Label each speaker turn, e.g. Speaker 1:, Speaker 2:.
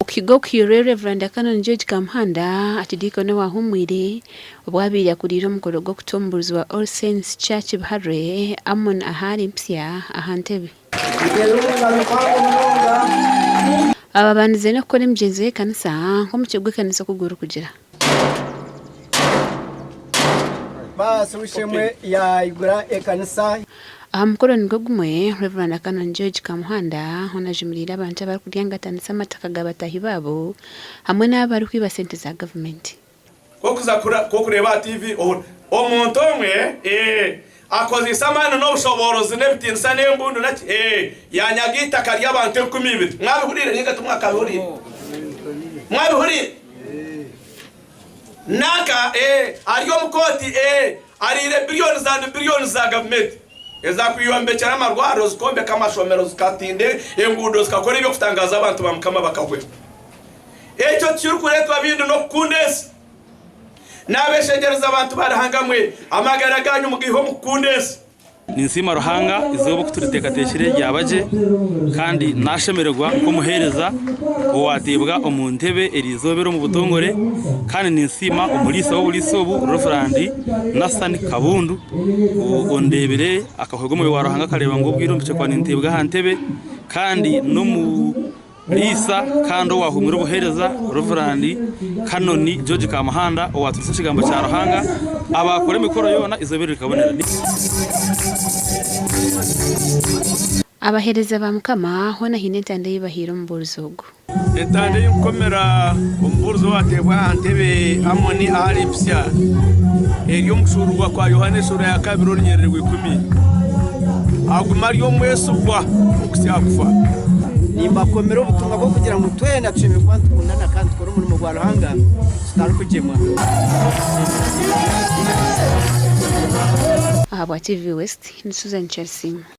Speaker 1: Okuhiga okuhairwe Rev. Canon George Kamuhanda, Archidiikoni owaahumwire, obu abaire akuriire omukoro gw'okuta omubuurizi wa All Saints Church Biharwe, Amon Ahaari Mpsya aha ntebe. Aba babandize n'okukora emigyenzo y'ekanisa nk'omukye gw'ekanisa oku gurikugira. Aha mukoro nigwo gumwe, Rev. Canon George Kamuhanda hoona ajumiriire abantu abarikuryangatanisa amataka ga bataahi baabo hamwe n'abo abarikwiba sente za gavumenti.
Speaker 2: Nk'okuza nk'okureeba aha TV ohurira omuntu omwe ee akozeise amaani n'obushoboorozi n'ebitiinisa n'embundu naki ee yaanyaga eitaka ry'abantu 2000. Mwabihuriire nainga timwakabihuriire? Mwabihuriire? Nanka ee ari omu kooti ee ariire billions and billions za gavumenti ezakweyombekyera amarwariro zikombeka amashomero zikatinda enguudo zikakora eby'okutangaaza abantu ba Mukama bakahwera. Ekyo tikirikureetwa bindi n'okukunda ensi. Naabeshengyereza bantu ba Ruhanga mwe, amagara gaanyu mugaihe omu kukunda ensi.
Speaker 3: Ninsiima Ruhanga eizooba oku turiteekateekire ryaba gye kandi nashemererwa nk'omuheereza owaateebwa omu ntebe eri izooba eri omu butongore kandi ninsiima omuriisa w'oburiisa obu Rev. Nathan Kabundu ondeebire akahwerwa omwoyo wa Ruhanga akareeba ngu obwire obu mpikire kuba ninteebwa aha ntebe kandi n'omu Riisa kandi owaahumire obuheereza Rev. Canon George Kamuhanda owaaturitse ekigambo kya Ruhanga abaakora emikoro yoona eizooba eri rikabonera.
Speaker 1: Abaheereza ba Mukama hoona haine entanda ei bahaire omubuurizi ogu.
Speaker 2: Entanda ei nkukomera omubuurizi owaateebwa aha ntebe Amoni ahari Mpitsya eri omu kushuuruurwa kwa Yohaana eshuura ya kabiri orunyerere rw'ikumi. Aguma ari omwesigwa okuhitsya aha kufa.
Speaker 4: Nimbakomera obutumwa bw'okugira ngu twena tushemereire kuba nitukundana kandi tukore omurimo gwa Ruhanga tutarikugyemwa.
Speaker 1: Ahabwa TV West, ni Susan Kyarisiima.